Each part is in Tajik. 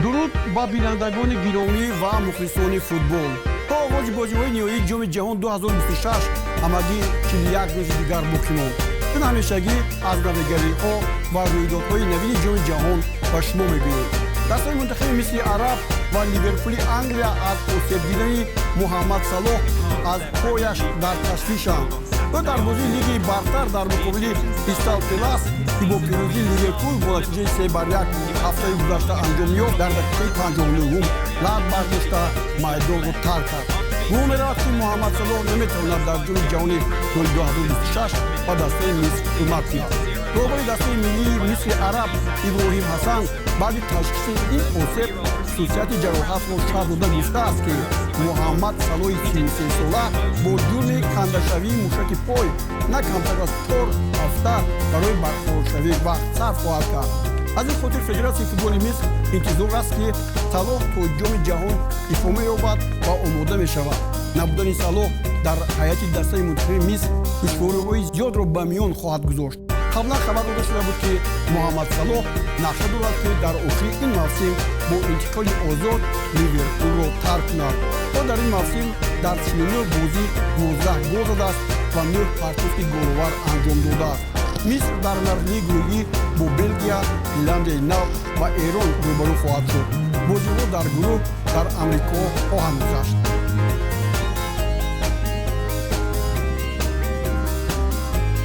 Дуруд ба бинандагони гиромӣ ва мухлисони футбол. То оғози бозиҳои ниҳоии Ҷоми ҷаҳон 2026 ҳамагӣ 41 рӯзи дигар боқӣ монд. Чун ҳамешагӣ аз навигариҳо ва рӯйдодҳои навини Ҷоми ҷаҳон ба шумо мегӯем. Дастаи мунтахаби Мисри араб ва Ливерпули Англия аз осеб дидани Муҳаммад Салоҳ аз пояш дар ташвишанд. Ӯ дар бозии Лигаи бартар дар муқобили Кристал Пелас, ки бо пирӯзии Ливерпул бо натиҷаи 3-1 ҳафтаи гузашта анҷом ёфт, дар дақиқаи 59-ум лат бардошта майдонро тарк кард. Гумон меравад, ки Муҳаммад Салоҳ наметавонад дар Ҷоми ҷаҳони соли 2026 ба дастаи Миср кӯмак кунад. Роҳбари дастаи миллии Мисри араб Иброҳим Ҳасан баъди ташхиси ин осеб хусусияти ҷароҳатро шарҳ дода гуфтааст, ки Муҳаммад Салоҳи 33-сола бо ҷурми кандашавии мушаки пой на камтар аз 4 ҳафта барои барқароршавӣ вақт сарф хоҳад кард. Аз ин хотир Федератсияи футболи Миср интизор аст, ки Салоҳ то Ҷоми ҷаҳон шифо меёбад ва омода мешавад. Набудани Салоҳ дар ҳайати дастаи мунтахаби Миср душвориҳои зиёдро ба миён хоҳад гузошт. Қаблан хабар дода шуда буд, ки Муҳаммад Салоҳ нақша дорад, ки дар охири ин мавсим бо интиқоли озод Ливерпулро тарк кунад. Ӯ дар ин мавсим дар 49 бозӣ 12 гол задааст ва 9 партофти головар анҷом додааст. Миср дар марҳилаи гурӯҳӣ бо Белгия, Зеландияи Нав ва Эрон рӯбарӯ хоҳад шуд. Бозиҳо дар гурӯҳ дар Амрико хоҳанд гузашт.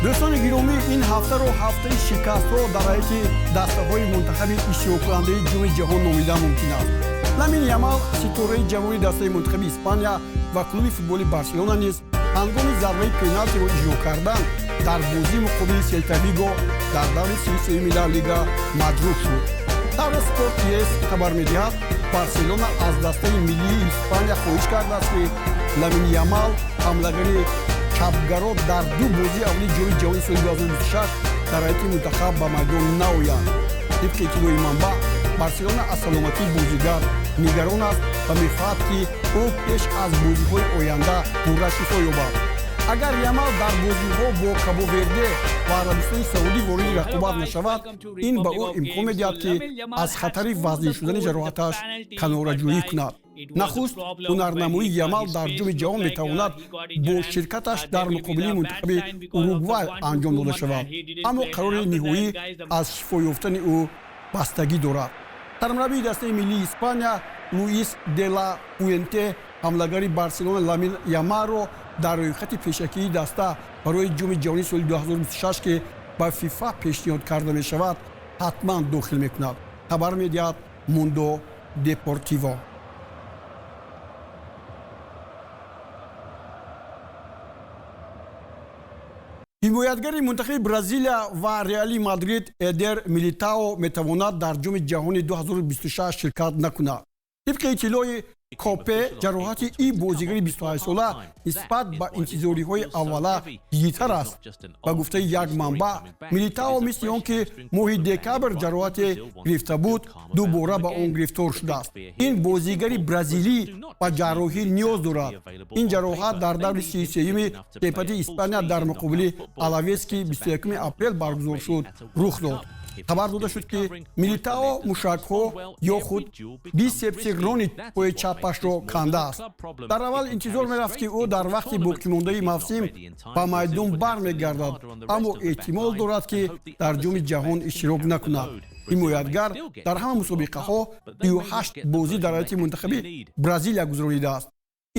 Дӯстони гиромӣ, ин ҳафтаро ҳафтаи шикастҳо дар ҳайати дастаҳои мунтахаби иштироккунандаи Ҷоми ҷаҳон номидан мумкин аст. Ламин Ямал, ситораи ҷавони дастаи мунтахаби Испания ва клуби футболи Барселона, низ ҳангоми зарбаи пеналтиро иҷро кардан дар бозии муқобили Селта Виго дар даври 33-юми Ла Лига маҷрӯҳ шуд. Тавре Спорт ЕС хабар медиҳад, Барселона аз дастаи миллии Испания хоҳиш кардааст, ки Ламин Ямал, ҳамлагари чапгаро, дар ду бозии аввали Ҷоми ҷаҳони соли 2026 дар ҳайати мунтахаб ба майдон наояд. Тибқи иттилои манбаъ, Барселона аз саломатии бозигар нигарон аст ва мехоҳад, ки ӯ пеш аз бозиҳои оянда пурра шифо ёбад. Агар Ямал дар бозиҳо бо Кабо-Верде ва Арабистони Саудӣ вориди рақобат нашавад, ин ба ӯ имкон медиҳад, ки аз хатари вазнин шудани ҷароҳаташ канораҷӯӣ кунад. Нахуст ҳунарнамоии Ямал дар Ҷоми ҷаҳон метавонад бо ширкаташ дар муқобили мунтахаби Уругвай анҷом дода шавад, аммо қарори ниҳоӣ аз шифо ёфтани ӯ бастагӣ дорад. Сармураббии дастаи миллии Испания Луис де ла Фуэнте ҳамлагари Барселона Ламин Ямалро дар рӯйхати пешакии даста барои Ҷоми ҷаҳонии соли 2026, ки ба ФИФА пешниҳод карда мешавад, ҳатман дохил мекунад, хабар медиҳад Мундо Депортиво. Ҳимоятгари мунтахаби Бразилия ва Реали Мадрид Эдер Милитао метавонад дар Ҷоми ҷаҳони 2026 ширкат накунад. Тибқи иттилои Копе, ҷароҳати ин бозигари 28-сола нисбат ба интизориҳои аввала ҷиддитар аст. Ба гуфтаи як манбаъ, Милитао мисли он ки моҳи декабр ҷароҳате гирифта буд, дубора ба он гирифтор шудааст. Ин бозигари бразилӣ ба ҷарроҳӣ ниёз дорад. Ин ҷароҳат дар даври 33-юми чемпионати Испания дар муқобили Алавес, ки 21 апрел баргузор шуд, рух дод. Хабар дода шуд, ки Милитао мушакҳо ё худ бисепси рони пои чапашро кандааст. Дар аввал интизор мерафт, ки ӯ дар вақти боқимондаи мавсим ба майдон бармегардад, аммо эҳтимол дорад, ки дар Ҷоми ҷаҳон иштирок накунад. Ҳимоятгар дар ҳама мусобиқаҳо 38 бозӣ дар ҳайати мунтахаби Бразилия гузаронидааст.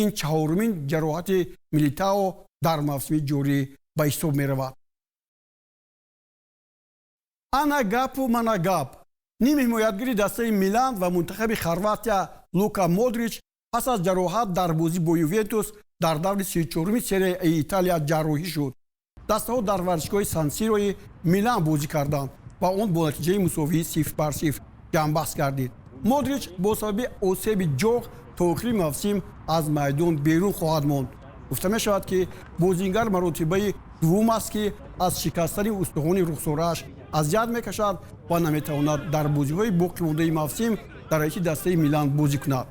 Ин чаҳорумин ҷароҳати Милитао дар мавсими ҷорӣ ба ҳисоб меравад. Ана гапу мана гап. Ним ҳимоятгари дастаи Милан ва мунтахаби Хорватия Лука Модрич пас аз ҷароҳат дар бозӣ бо Ювентус дар даври 34-уми Серияи Италия ҷарроҳӣ шуд. Дастаҳо дар варзишгоҳи Сан-Сирои Милан бозӣ карданд ва он бо натиҷаи мусовии 0-0 ҷамъбаст гардид. Модрич бо сабаби осеби ҷоғ то охири мавсим аз майдон берун хоҳад монд. Гуфта мешавад, ки бозингар маротибаи дуввум аст, ки аз шикастани устухони рухсорааш азият мекашад ва наметавонад дар бозиҳои боқимондаи мавсим дар ҳайати дастаи Милан бозӣ кунад.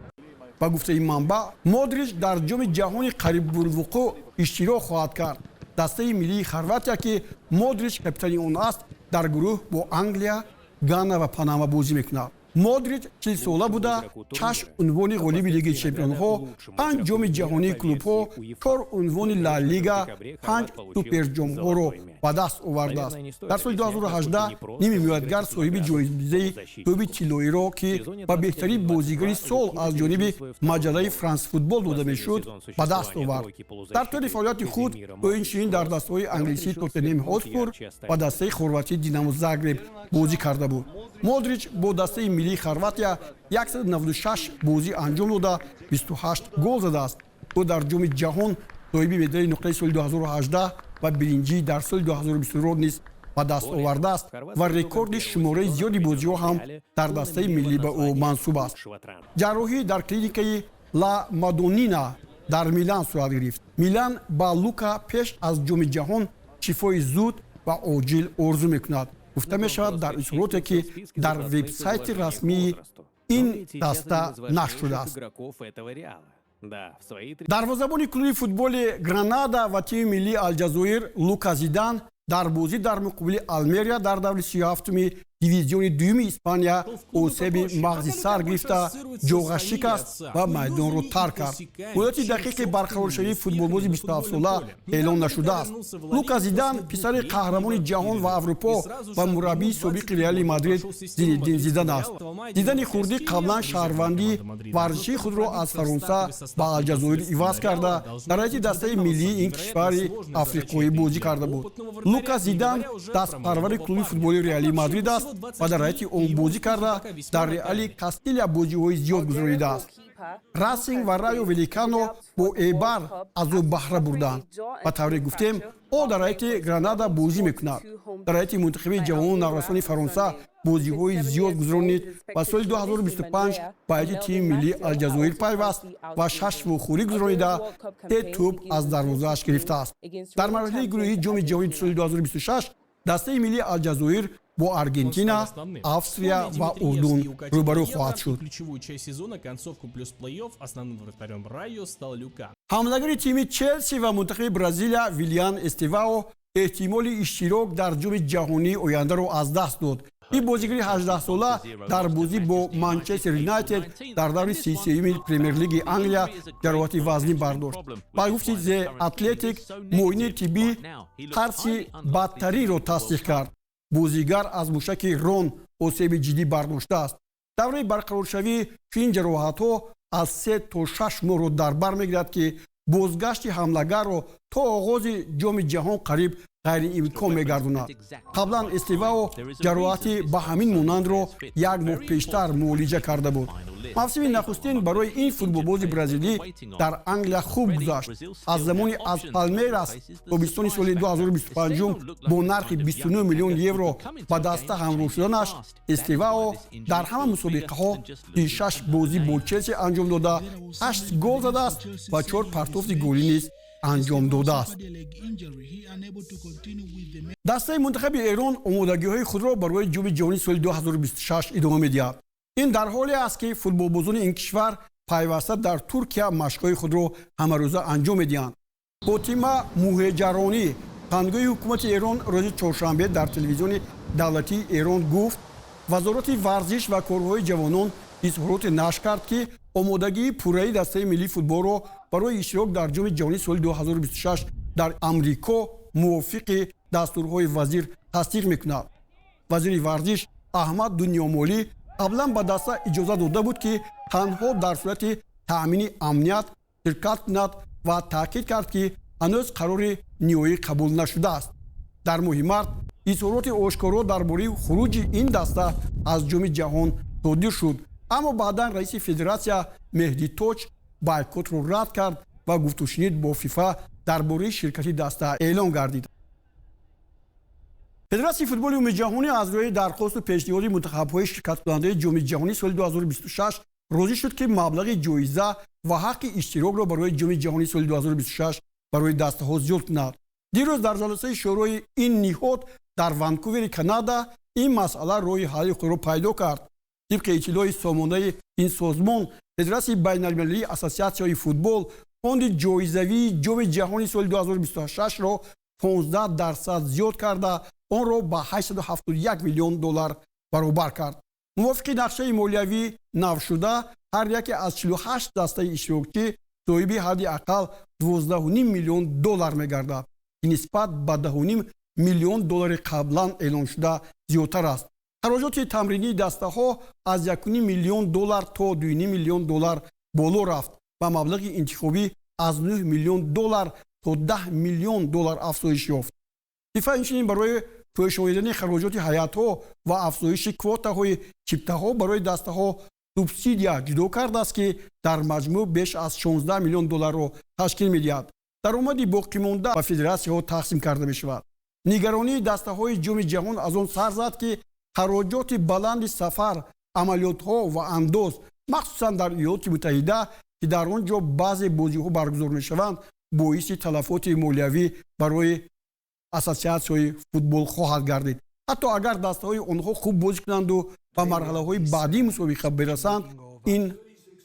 Ба гуфтаи манбаъ, Модрич дар Ҷоми ҷаҳони қарибулвуқӯъ иштирок хоҳад кард. Дастаи миллии Хорватия, ки Модрич капитани он аст, дар гурӯҳ бо Англия, Гана ва Панама бозӣ мекунад. Модрич 40сола буда, шаш унвони ғолиби Лигаи чемпионҳо, панҷ Ҷоми ҷаҳонии клубҳо, чор унвони Ла Лига, панҷ суперҷомҳоро ба даст овардааст. Дар соли 2018 ними ҳимоятгар соҳиби ҷоизаи Тӯби тиллоиро, ки ба беҳтарин бозигари сол аз ҷониби маҷаллаи Франс Футбол дода мешуд, ба даст овард. Дар тӯли фаъолияти худ ӯ инчунин дар дастаҳои англисии Тоттенҳем Хотспур ва дастаи хорватии Динамо Загреб бозӣ карда буд. Модрич бо дастаи миллии Хорватия 196 бозӣ анҷом дода, 28 гол задааст. Ӯ дар Ҷоми ҷаҳон соҳиби медали нуқраи соли 2018 ва биринҷӣ дар соли 2022 низ ба даст овардааст ва рекорди шумораи зиёди бозиҳо ҳам дар дастаи миллӣ ба ӯ мансуб аст. Ҷарроҳӣ дар клиникаи Ла Мадоннина дар Милан сурат гирифт. Милан ба Лука пеш аз Ҷоми ҷаҳон шифои зуд ва оҷил орзу мекунад, гуфта мешавад дар изҳороте, ки дар вебсайти расмии ин даста нашр шудааст. Дарвозабони клуби футболи Гранада ва тими миллии Алҷазоир Лука Зидан дар бозӣ дар муқобили Алмерия дар даври 37-уми дивизиони дуюми Испания осеби мағзи сар гирифта, ҷоғаш шикаст ва майдонро тарк кард. Муддати дақиқи барқароршавии футболбози 27сола эълон нашудааст. Лука Зидан писари қаҳрамони ҷаҳон ва Аврупо ва мураббии собиқи Реали Мадрид Зинедин Зидан аст. Зидани хурдӣ қаблан шаҳрвандии варзишии худро аз Фаронса ба Алҷазоир иваз карда, дар ҳайати дастаи миллии ин кишвари африқоӣ бозӣ карда буд. Лука Зидан дастпарвари клуби футболи Реали Мадрид аст ва дар ҳайати он бозӣ карда, дар Реали Кастилия бозиҳои зиёд гузаронидааст. Расинг ва Райо Валекано бо Эйбар аз ӯ баҳра бурданд. Ба тавре гуфтем, ӯ дар ҳайати Гранада бозӣ мекунад. Дар ҳайати мунтахаби ҷавону наврасони Фаронса бозиҳои зиёд гузаронид ва соли 2025 ба ҳайати тими миллии Алҷазоир пайваст ва шаш вохӯрӣ гузаронида, се тӯб аз дарвозааш гирифтааст. Дар марҳилаи гурӯҳии Ҷоми ҷаҳонии соли 2026 дастаи миллии Алҷазоир бо Аргентина, Австрия ва Урдун рӯбарӯ хоҳад шуд. Ключевую часть сезона, концовку плюс плей-офф, основным вратарем Райо стал Люка. Ҳамлагари тими Челси ва мунтахаби Бразилия Вилиан Эстевао эҳтимоли иштирок дар Ҷоми ҷаҳонии ояндаро аз даст дод. Ин бозигари 18сола дар бозӣ бо Манчестер Юнайтед дар даври 33-юми Премер-лиги Англия ҷароҳати вазнин бардошт. Ба гуфти The Athletic, муоини тиббӣ тарси бадтаринро тасдиқ кард: бозигар аз мушаки рон осеби ҷиддӣ бардоштааст. Давраи барқароршавии чунин ҷароҳатҳо аз 3 то 6 моҳро дар бар мегирад, ки бозгашти ҳамлагарро то оғози Ҷоми ҷаҳон қариб ғайриимкон мегардонад. Қаблан Эстевао ҷароҳати ба ҳамин монандро як моҳ пештар муолиҷа карда буд. Мавсими нахустин барои ин футболбози бразилӣ дар Англия хуб гузашт. Аз замони аз Палмерас тобистони соли 2025 бо нархи 29 миллион евро ба даста ҳамроҳ шуданаш, Эстевао дар ҳама мусобиқаҳо 36 бозӣ бо Челси анҷом дода, 8 гол задааст ва чор партофти голӣ низ анҷом додааст. Дастаи мунтахаби Эрон омодагиҳои худро барои Ҷоми ҷаҳонии соли 2026 идома медиҳад. Ин дар ҳоле аст, ки футболбозони ин кишвар пайваста дар Туркия машқҳои худро ҳамарӯза анҷом медиҳанд. Фотима Муҳеҷаронӣ, сухангӯи ҳукумати Эрон, рӯзи чоршанбе дар телевизиони давлатии Эрон гуфт, Вазорати варзиш ва корҳои ҷавонон изҳороте нашр кард, ки омодагии пурраи дастаи миллии футболро барои иштирок дар Ҷоми ҷаҳонии соли 2026 дар Амрико мувофиқи дастурҳои вазир тасдиқ мекунад. Вазири варзиш Аҳмад Дунёмолӣ қаблан ба даста иҷоза дода буд, ки танҳо дар сурати таъмини амният ширкат кунад, ва таъкид кард, ки ҳанӯз қарори ниҳоӣ қабул нашудааст. Дар моҳи март изҳороти ошкоро дар бораи хуруҷи ин даста аз Ҷоми ҷаҳон содир шуд, аммо баъдан раиси федератсия Меҳдӣ Тоҷ бойкотро рад кард ва гуфтушунид бо ФИФА дар бораи ширкати даста эълон гардид. Федератсияи футболи умумиҷаҳонӣ аз рӯи дархосту пешниҳоди мунтахабҳои ширкаткунандаи Ҷоми ҷаҳонӣ соли 2026 розӣ шуд, ки маблағи ҷоиза ва ҳаққи иштирокро барои Ҷоми ҷаҳонии соли 2026 барои дастаҳо зиёд кунад. Дирӯз дар ҷаласаи шӯрои ин ниҳод дар Ванкувери Канада ин масъала роҳи ҳалли худро пайдо кард. Тибқи иттилои сомонаи ин созмон, Федератсияи байналмилалии ассотсиатсияи футбол фонди ҷоизавии Ҷоми ҷаҳони соли 2026-ро 15% зиёд карда, онро ба 871 миллион доллар баробар кард. Мувофиқи нақшаи молиявӣ навшуда, ҳар яке аз 48 дастаи иштирокчӣ соҳиби ҳадди ақал 12,5 миллион доллар мегардад, ки нисбат ба 10,5 миллион доллари қаблан эълоншуда зиёдтар аст. Хароҷоти тамринии дастаҳо аз 1,5 миллион доллар то 2,5 миллион доллар боло рафт ва маблағи интихобӣ аз 9 миллион доллар то 10 миллион доллар афзоиш ёфт. ФИФА инчунин барои пӯшонидани хароҷоти ҳайатҳо ва афзоиши квотаҳои чиптаҳо барои дастаҳо субсидия ҷудо кардааст, ки дар маҷмӯъ беш аз 16 миллион долларро ташкил медиҳад. Даромади боқимонда ба федератсияҳо тақсим карда мешавад. Нигаронии дастаҳои Ҷоми ҷаҳон аз он сар зад, ки хароҷоти баланди сафар, амалиётҳо ва андоз, махсусан дар Иёлоти Муттаҳида, ки дар он ҷо баъзе бозиҳо баргузор мешаванд, боиси талафоти молиявӣ барои ассотсиатсияҳои футбол хоҳад гардид. Ҳатто агар дастаҳои онҳо хуб бозӣ кунанду ба марҳилаҳои баъдии мусобиқа бирасанд, ин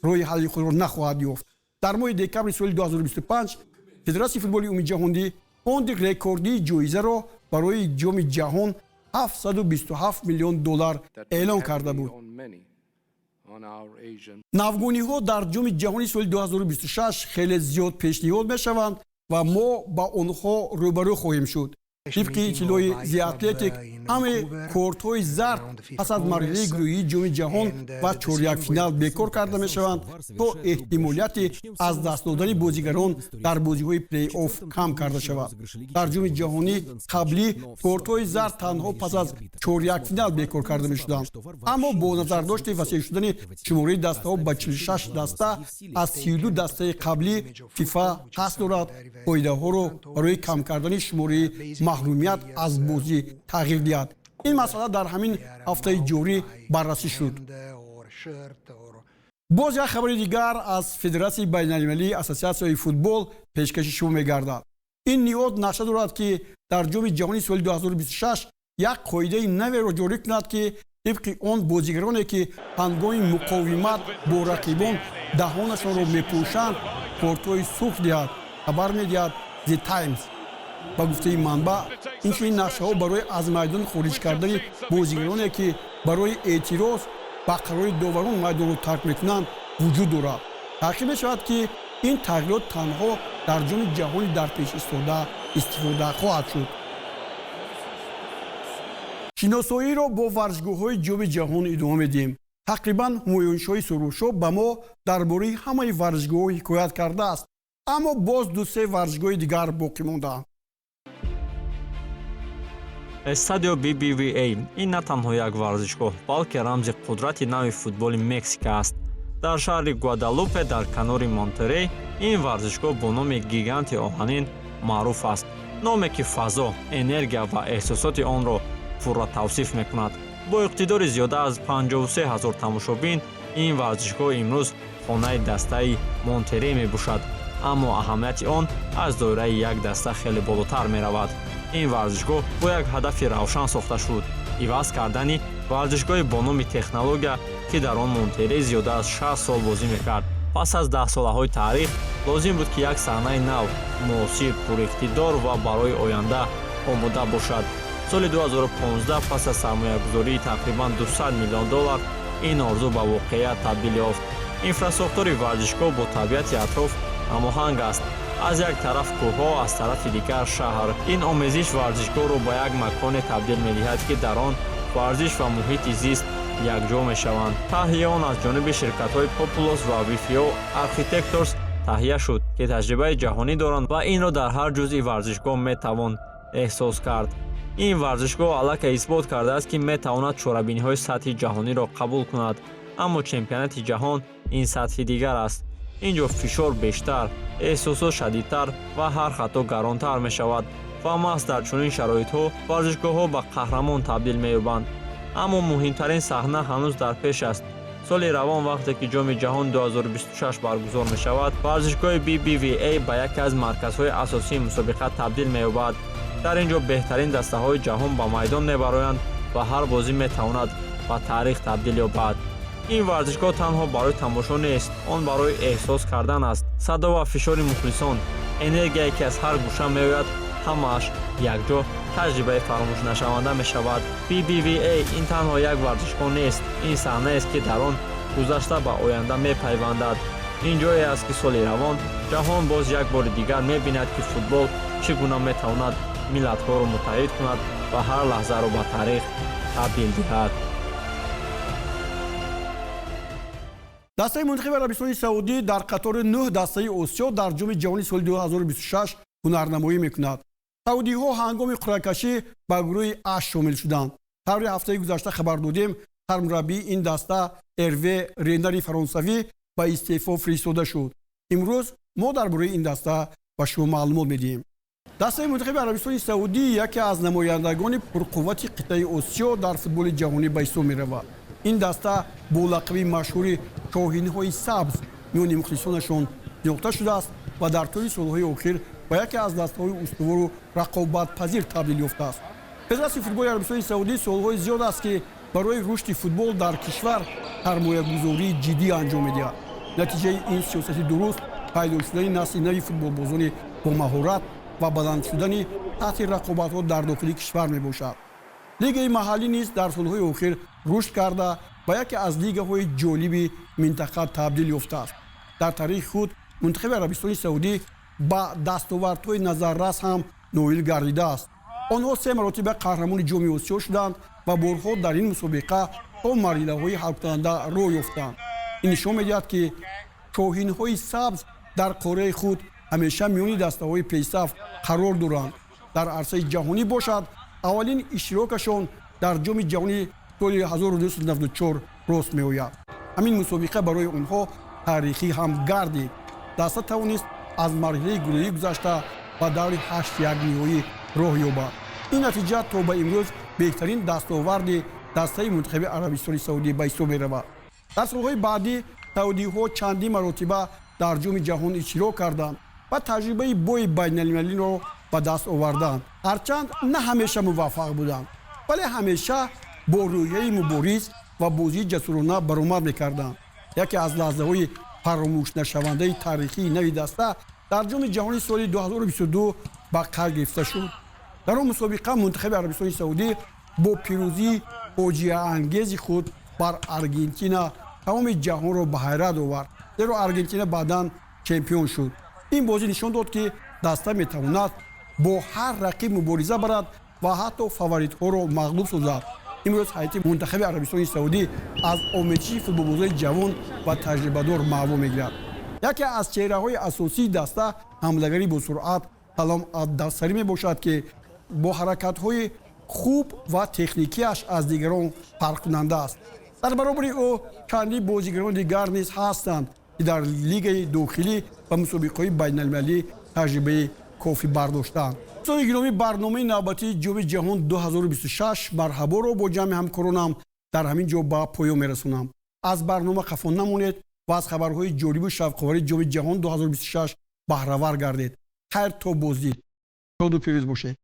роҳи ҳалли худро нахоҳад ёфт. Дар моҳи декабри соли 2025 Федератсияи футболи умумиҷаҳонӣ фонди рекордии ҷоизаро барои Ҷоми ҷаҳон 727 миллион доллар эълон карда буд. Навгониҳо дар Ҷоми ҷаҳони соли 2026 хеле зиёд пешниҳод мешаванд ва мо ба онҳо рӯбарӯ хоҳем шуд. Тибқи иттилои The Athletic, ҳамаи кортҳои зард пас аз марҳилаи гурӯҳии Ҷоми ҷаҳон ва чорякфинал бекор карда мешаванд, то эҳтимолияти аз даст додани бозигарон дар бозиҳои плей-офф кам карда шавад. Дар Ҷоми ҷаҳонӣ қаблӣ кортҳои зард танҳо пас аз чорякфинал бекор карда мешуданд, аммо бо назардошти васеъ шудани шумораи дастаҳо ба 46 даста аз 32 дастаи қаблӣ, ФИФА қасд дорад қоидаҳоро барои кам кардани шумораи маҳрумият аз бозӣ тағйир диҳад. Ин масъала дар ҳамин ҳафтаи ҷорӣ баррасӣ шуд. Боз як хабари дигар аз Федератсияи байналмилалии ассотсиатсияи футбол пешкаши шумо мегардад. Ин ниҳод нақша дорад, ки дар Ҷоми ҷаҳони соли 2026 як қоидаи наверо ҷорӣ кунад, ки тибқи он бозигароне, ки ҳангоми муқовимат бо рақибон даҳонашонро мепӯшанд, кортҳои сурх диҳад, хабар медиҳад The Times. Ба гуфтаи манбаъ, инчунин нақшаҳо барои аз майдон хориҷ кардани бозигароне, ки барои эътироз ба қарори доварон майдонро тарк мекунанд, вуҷуд дорад. Таъкид мешавад, ки ин тағйирот танҳо дар Ҷоми ҷаҳони дар пеш истода истифода хоҳад шуд. Шиносоиро бо варзишгоҳҳои Ҷоми ҷаҳон идома медиҳем. Тақрибан Ҳумоюншоҳи Сурушо ба мо дар бораи ҳамаи варзишгоҳҳо ҳикоят кардааст, аммо боз ду-се варзишгоҳи дигар боқӣ мондаанд. Эстадио BBVA ин на танҳо як варзишгоҳ, балки рамзи қудрати нави футболи Мексика аст. Дар шаҳри Гуадалупе, дар канори Монтерей, ин варзишгоҳ бо номи гиганти оҳанин маъруф аст, номе ки фазо, энергия ва эҳсосоти онро пурра тавсиф мекунад. Бо иқтидори зиёда аз 53 ҳазор тамошобин, ин варзишгоҳ имрӯз хонаи дастаи Монтерей мебошад, аммо аҳамияти он аз доираи як даста хеле болотар меравад. Ин варзишгоҳ бо як ҳадафи равшан сохта шуд: иваз кардани варзишгоҳи бо номи Технология, ки дар он Монтерей зиёда аз 60 сол бозӣ мекард. Пас аз даҳсолаҳои таърих лозим буд, ки як саҳнаи нав, муосир, пуриқтидор ва барои оянда омода бошад. Соли 2015, пас аз сармоягузории тақрибан 200 миллион доллар, ин орзу ба воқеият табдил ёфт. Инфрасохтори варзишгоҳ бо табиати атроф ҳамоҳанг аст: аз як тараф кӯҳҳо, аз тарафи дигар шаҳр. Ин омезиш варзишгоҳро ба як маконе табдил медиҳад, ки дар он варзиш ва муҳити зист якҷо мешаванд. Тарҳи он аз ҷониби ширкатҳои Популос ва VFO Architectors таҳия шуд, ки таҷрибаи ҷаҳонӣ доранд ва инро дар ҳар ҷузъи варзишгоҳ метавон эҳсос кард. Ин варзишгоҳ аллакай исбот кардааст, ки метавонад чорабиниҳои сатҳи ҷаҳониро қабул кунад, аммо чемпионати ҷаҳон ин сатҳи дигар аст. Ин ҷо фишор бештар, эҳсосот шадидтар ва ҳар хато гаронтар мешавад. Ва маҳз дар чунин шароитҳо варзишгоҳҳо ба қаҳрамон табдил меёбанд. Аммо муҳимтарин саҳна ҳанӯз дар пеш аст. Соли равон, вақте ки Ҷоми ҷаҳон 2026 баргузор мешавад, варзишгоҳи BBVA ба яке аз марказҳои асосии мусобиқа табдил меёбад. Дар ин ҷо беҳтарин дастаҳои ҷаҳон ба майдон мебароянд ва ҳар бозӣ метавонад ба таърих табдил ёбад. Ин варзишгоҳ танҳо барои тамошо нест, он барои эҳсос кардан аст. Садо ва фишори мухлисон, энергияе, ки аз ҳар гӯша меояд, ҳамааш якҷо Таҷрибаи фаромӯшнашаванда мешавад. BBVA ин танҳо як варзишгоҳ нест, ин саҳнаест, ки дар он гузашта ба оянда мепайвандад. Ин ҷое аст, ки соли равон ҷаҳон боз як бори дигар мебинад, ки футбол чӣ гуна метавонад миллатҳоро муттаҳид кунад ва ҳар лаҳзаро ба таърих табдил диҳад. Дастаи мунтахиби Арабистони Саудӣ дар қатори нӯҳ дастаи Осиё дар Ҷоми ҷаҳони соли 2026 ҳунарнамоӣ мекунад. Саудиҳо ҳангоми қуръакашӣ ба гурӯҳи Аш шомил шуданд. Таври ҳафтаи гузашта хабар додем, сармураббии ин даста Эрве Ренари фаронсавӣ ба истеъфо фиристода шуд. Имрӯз мо дар бораи ин даста ба шумо маълумот медиҳем. Дастаи мунтахиби Арабистони Саудӣ яке аз намояндагони пурқуввати қитъаи Осиё дар футболи ҷаҳонӣ ба ҳисоб меравад. Ин даста бо лақаби машҳури Шоҳинҳои сабз миёни мухлисонашон шинохта шудааст ва дар тӯли солҳои охир ба яке аз дастаҳои устувору рақобатпазир табдил ёфтааст. Федератсияи футболи Арабистони Саудӣ солҳои зиёд аст, ки барои рушди футбол дар кишвар сармоягузории ҷиддӣ анҷом медиҳад. Натиҷаи ин сиёсати дуруст пайдо шудани насли нави футболбозони бомаҳорат ва баланд шудани сатҳи рақобатҳо дар дохили кишвар мебошад. Лигаи маҳаллӣ низ дар солҳои охир рушд карда, ба яке аз лигаҳои ҷолиби минтақа табдил ёфтааст. Дар таърихи худ мунтахиби Арабистони Саудӣ ба дастовардҳои назаррас ҳам ноил гардидааст. Онҳо се маротиба қаҳрамони Ҷоми Осиё шуданд ва борҳо дар ин мусобиқа то марҳилаҳои ҳалкунанда роҳ ёфтанд. Ин нишон медиҳад, ки шоҳинҳои сабз дар қораи худ ҳамеша миёни дастаҳои пешсаф қарор доранд. Дар арсаи ҷаҳонӣ бошад, аввалин иштирокашон дар Ҷоми ҷаҳони соли 1994 рост меояд. Ҳамин мусобиқа барои онҳо таърихӣ ҳам гардид. Даста тавонист аз марҳилаи гурӯҳӣ гузашта, ба даври 8-1 ниҳоӣ роҳ ёбад. Ин натиҷа то ба имрӯз беҳтарин дастоварди дастаи мунтахаби Арабистони Саудӣ ба ҳисоб меравад. Дар солҳои баъдӣ саудиҳо чандин маротиба дар Ҷоми ҷаҳон иштирок карданд ва таҷрибаи бои байналмилалиро ба даст оварданд. Ҳарчанд на ҳамеша муваффақ буданд, вале ҳамеша бо рӯҳияи мубориз ва бозии ҷасурона баромад мекарданд. Яке аз лаҳзаҳои фаромӯшнашавандаи таърихии нави даста дар Ҷоми ҷаҳони соли 2022 ба қайд гирифта шуд. Дар он мусобиқа мунтахаби Арабистони Саудӣ бо пирӯзии фоҷиаангези худ бар Аргентина тамоми ҷаҳонро ба ҳайрат овард, зеро Аргентина баъдан чемпион шуд. Ин бозӣ нишон дод, ки даста метавонад бо ҳар рақиб мубориза барад ва ҳатто фаворитҳоро мағлуб созад. Имрӯз ҳайати мунтахаби Арабистони Саудӣ аз омезиши футболбозони ҷавон ва таҷрибадор маъво мегирад. Яке аз чеҳраҳои асосии даста ҳамлагарӣ бо суръат Салом Аддавсарӣ мебошад, ки бо ҳаракатҳои хуб ва техникиаш аз дигарон фарқкунанда аст. Дар баробари ӯ чандин бозигарони дигар низ ҳастанд, ки дар лигаи дохилӣ ва мусобиқаҳои байналмилалӣ таҷрибаи кофӣ бардоштаанд. Дӯстони гиромӣ, барномаи навбатии Ҷоми ҷаҳон 2026 марҳаборо бо ҷамъи ҳамкоронам дар ҳамин ҷо ба поён мерасонам. Аз барнома қафо намонед ва аз хабарҳои ҷолибу шавқовари Ҷоми ҷаҳон 2026 баҳравар гардед. Хайр, то боздид, шоду пирӯз бошед.